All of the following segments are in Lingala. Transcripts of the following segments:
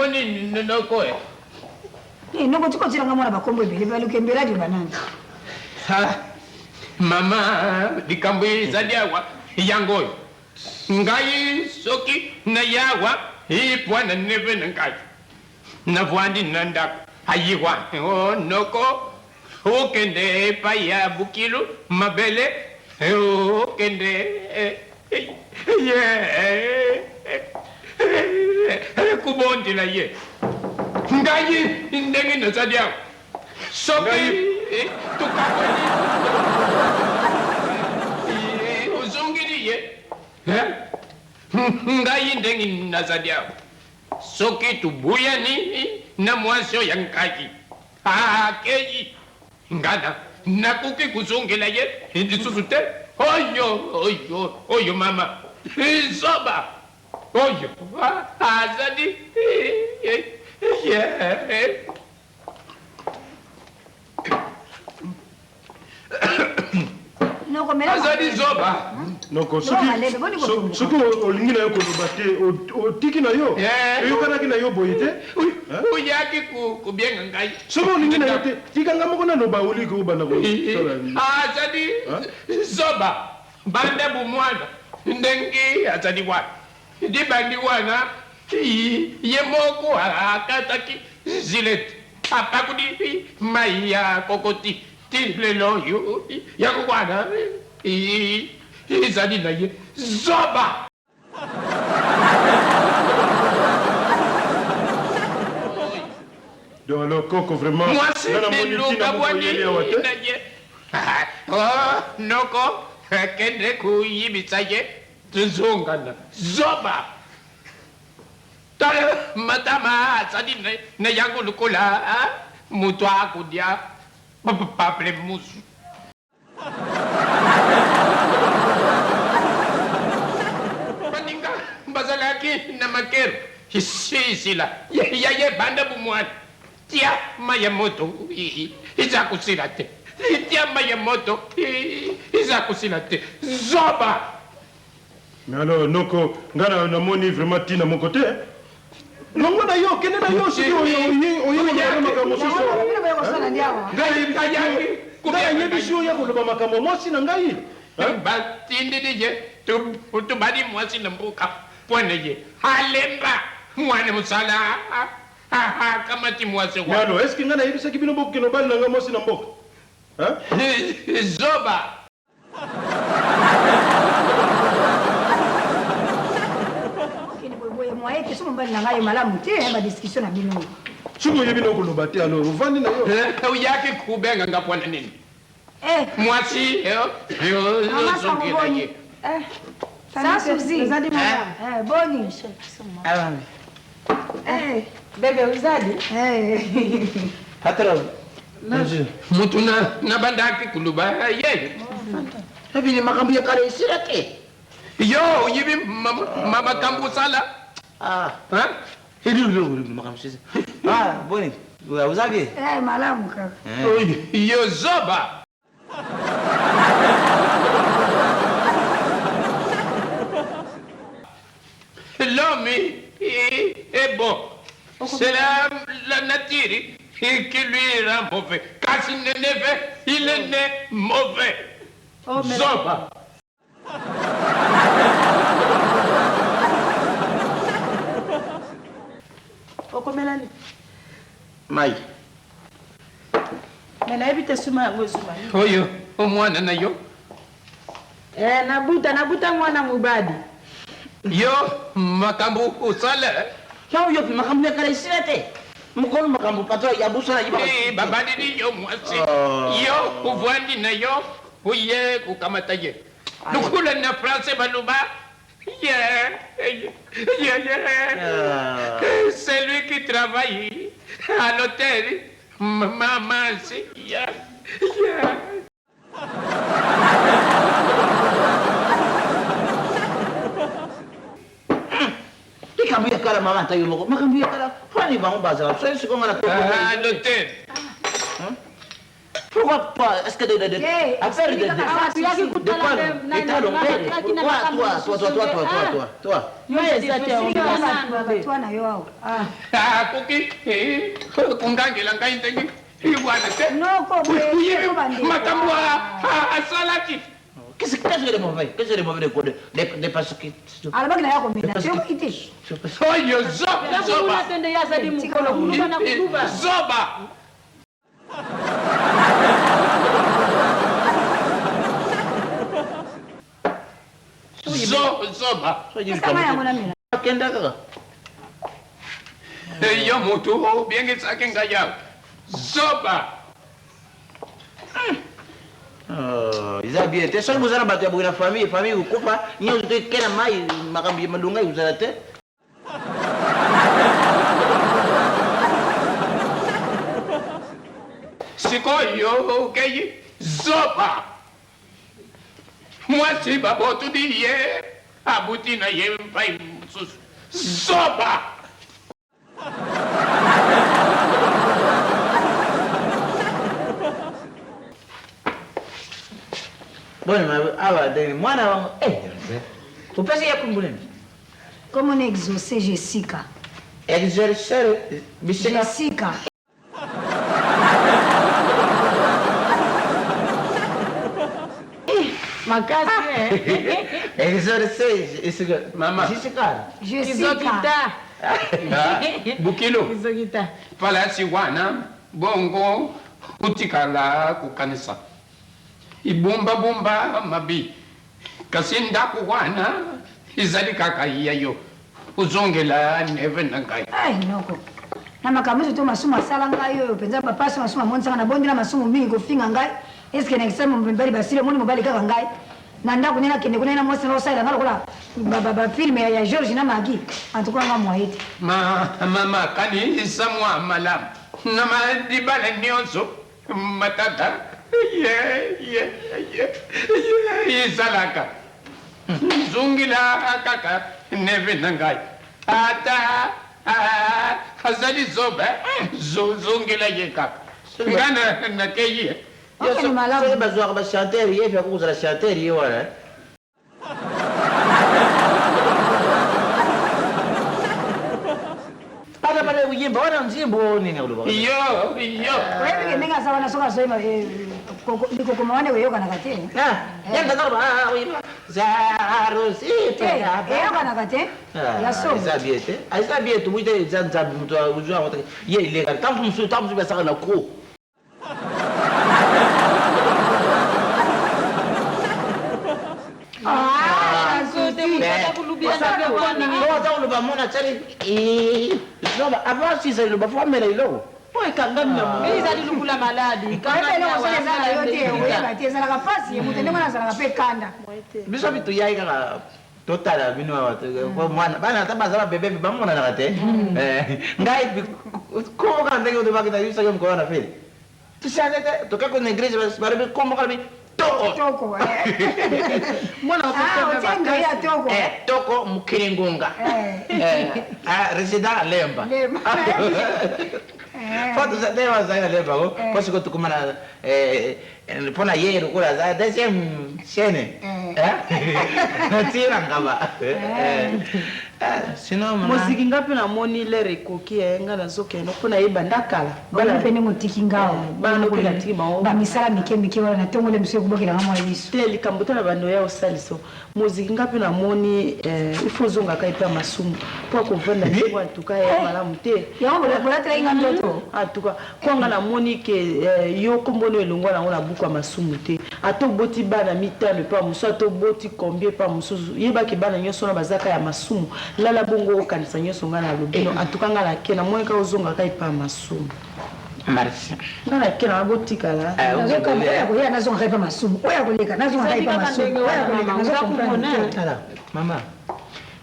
nini noko e? Eh, noko tika otiela nga mwana bakombo ebele balukembeladio banani? Ah, mama likambo ezali awa yango oyo ngai soki naye awa ipwa na neve na ngai navwandi na ndako ayiwa o noko okende epai ya bukilu mabele okende ye kubondela ye ngai ndenge nazali awa soki tokabwani ozongeli ye ngai ndenge nazali awa soki tobuyani na mwasi oyo ya ngai akei ngana nakoki kozongela ye lisusu te oyo oyo oyo mama zoba oyo azali ye. Noko mela azali zoba. Noko Noko malebe, boni kotomboka. Soki olingi na yo koloba te, otiki na yo. Eyokanaki na yo boye te. Oyaki kobenga ngai. Soki olingi na yo te, tika nga moko naloba, oliki obanda kosala. Azali zoba banda bomwana ndenge azali wana libandi wana ye moko akataki zilete apakoli mai ya kokoti ti lelo oyo yango wana ezali na ye zoba. Donc alors koko vraiment mwasi nga namoni ntina moko lukabwani oyeli awa te. Na ye Oh, noko kende koyibisa ye tozongana zoba tala matama azali na yango lokola moto akolia pamplemousse. Baninga bazalaki na makero isila ya ye banda bomwana tia mai ya moto eza kosila te, tia mai ya moto eza kosila te, zoba. Mais alors noko nga na namoni vraiment ntina moko te. Longo na yo, kende na yo soki oye oye oye koloba makambo mosusu. Yango bino boye kosala nde awa. Ngai ngai nayebisi yo ya koloba makambo ya mwasi na ngai. Batindeli ye tobali mwasi na mboka mpo na ye alemba mwana mosala akamati mwasi Mais wana. alors est-ce que ngai nayebisaki bino bokende obali na ngai mwasi na mboka? Hein? Zoba. Okende boye boye moyen te so mobali na ngai ye malamu te ba discussion na bino. Soki oyebi na koloba te alors ovandi na yo. Oyaki kobenga nga mpona nini? Eh, Mwasi mama sango ozongela boni. ye. Eh, sa Suzy. Eh, boni. Eh, Bebe uzadi? Eh. Patron. Mutu na bandaki koloba ye. Ebini makambo ya kala esila te. Yo oyebi makambo osala. Ah. Hein? Elulu makambo sisi. Ah, boni. Oza bien? Eh, malamu kaka. Yo zoba. L'homme est bon. C'est la nature qui lui rend mauvais. Kasi neve, il est né mauvais. Oh, mais- Zoba. Okomela nini? Mai. Me nayebi te suma yango ezuma nini. Oyo, omwana na yo. Eh, nabuta nabuta mwana mobali. Yo, makambo osala. Yo yo makambo ya kala esila te. Mokolo makambo patron ya busala yiba. Eh, babaleli yo mwasi. Oh. Yo, ovandi na yo, oye kokamata ye. Lokola na français baloba, yeah. Ah. C'est lui qui travaille à l'hôtel. Maman, c'est yeah. Likambo ya kala mama ata yo moko. Makambo ya kala. Fani bango bazala. Soki sikoyo nga na À l'hôtel. Pourquoi toi Est-ce que de, de, de, Eh, affaire de, de, explique kaka de, Tuyaki de kutala quoi nde- nani, État mama, l'ombele. tuyaki na Toi, makambo toi, toi, toi, toi, toi, toi, toi, toi. Yo eza te Esili kaka bato wana yo awa. Ah. Akoki kongangela ngai ndenge wana te. Noko boye, Oyebi ko bandeko. makambo asalaki. Qu'est-ce qu'est-ce que de mauvais Qu'est-ce que de mauvais de quoi De, de, de parce que. Alobaki na ya komela te, okoki te. Oyo zoba zoba. Kuna te nde ye azali mokolo kuluba na kuluba. Zoba. Zoba. Pesa yango namela. Kenda kaka. Yo motu obengisaki ngai awa. Zoba. Oh, eza bien te soki boza na bato ya boye na famille famille kokufa nyonso te ke na mai makambo ya malonga ekozala te. Sikoyo okei zoba. Mwasi babotuli ye abuti na ye mpai mosusu. Zoba. Boni awa ndenge mwana wango eh opesi ye kombo nini? Comme on exaucé Jessica. Exercer bisika. Jessica. Makasi eh. Exercer esika. Mama. Jessica. Jessica. Kizokita. Ah, Bukilo. Kizokita. Palasi wana bongo otikala kokanisa ibumbabumba mabi kasi ndako wana ezali kaka ya yo ozongela neve na ngai. Ai noko. Na makambo nyonso to masumu asala ngai oyo mpenza bapasi masumu amonisaka na bondela masumu mingi kofinga ngai eske na extreme mibali basili omoni mobali kaka ngai na ndako nde nakende kuna ye na mwasi na osalela ngai lokola bafilme ya George na Magi en tout cas nga mwaye te. Ma mama kanisa mwa malamu na malibala nyonso matata ye ye ye ye ezalaka zongela kaka neve na ngai ata azali zoba zongela ye kaka nga nakei ye. Okende malamu. Soki bazwaka ba chanteur ye mpe akokozala chanteur ye wana. Bana bana kuyimba wana nzimbo nini akoloba. Yo yo. Oyebi ke ndenge aza wana soki azoyeba likokoma wana ekoyokanaka te. Ah, yanga kaloba ah oyimba. Zarosi Te, eyokanaka te. Ya solo. Eza bien te. Eza bien to buite eza nzambe moto azwa yango te. Ye ileka. Ntango mosusu ntango mosusu basaka na ko. Aza koloba mona atyali zoba avant sisa liloba fo amela eloko Po ekangami na monoko. Ezali lukula maladi. Oyebi eloko soki eza na yo te oyeba te ezalaka mpasi ye moto ndenge wana azalaka mpe kanda. Biso mpe toyai kaka totala bino awa mwana bana ata baza babebe mpe bamonanaka te. Ngai kombo kaka ndenge otobaki na yebisaki mokolo wana fele tosane te toke kona église balobi kombo kaka lobi toko. Toko. Mwana Ah, otie ndoi ya toko. Toko mokili ngonga. Résident Lemba. Lemba. Po nde bazali na Lemba ko po sikoyo tokoma na mpo na ye lokola aza deuxième chaîne natie na ngaba sinon mama Moziki nga mpe namoni lere ekoki eh, nga nazokende mpo nayeba ndakala. Bana mpe ndenge otiki ngao. Bana mpe natiki bango. Bamisala mike mike wana natongole mosu ekobokelanga mwa liso. Te likambo te na bando ya osalisa moziki nga mpe namoni ifo ozongaka epe ya masumu mpo akovanda ndenge en tout cas ya malamu te. Yango bolatelaki nga ndoto. En tout cas mpo nga namoni ke yo kombono elongwa nango na buku ya masumu te ata oboti bana mitano epa mosusu ata oboti combien epa mosusu yebaki bana nyonso wana bazaka ya masumu lala bongo okanisa nyonso nga nalobi no en tout cas nga nake namoni kaka ozongaka epa ya masumu. Merci. Nga nake na botikala. Nazokamba oyo akoya nazongaka epa masumu oyo akoleka nazongaka epa masumu oyo akoleka nazokomprendre te. Tala mama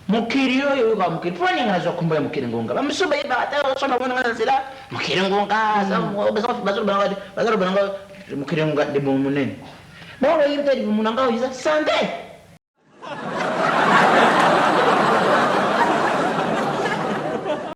mokili oyo oyoka mokili mpo ninga nazwa kombo ya mokili ngonga bamosusu bayebaka te so bamona nga na nzela mokili ngonga bazaloba nanga mokili ngonga libumu monene bango bayebi te libumu na nga oyo eza sante.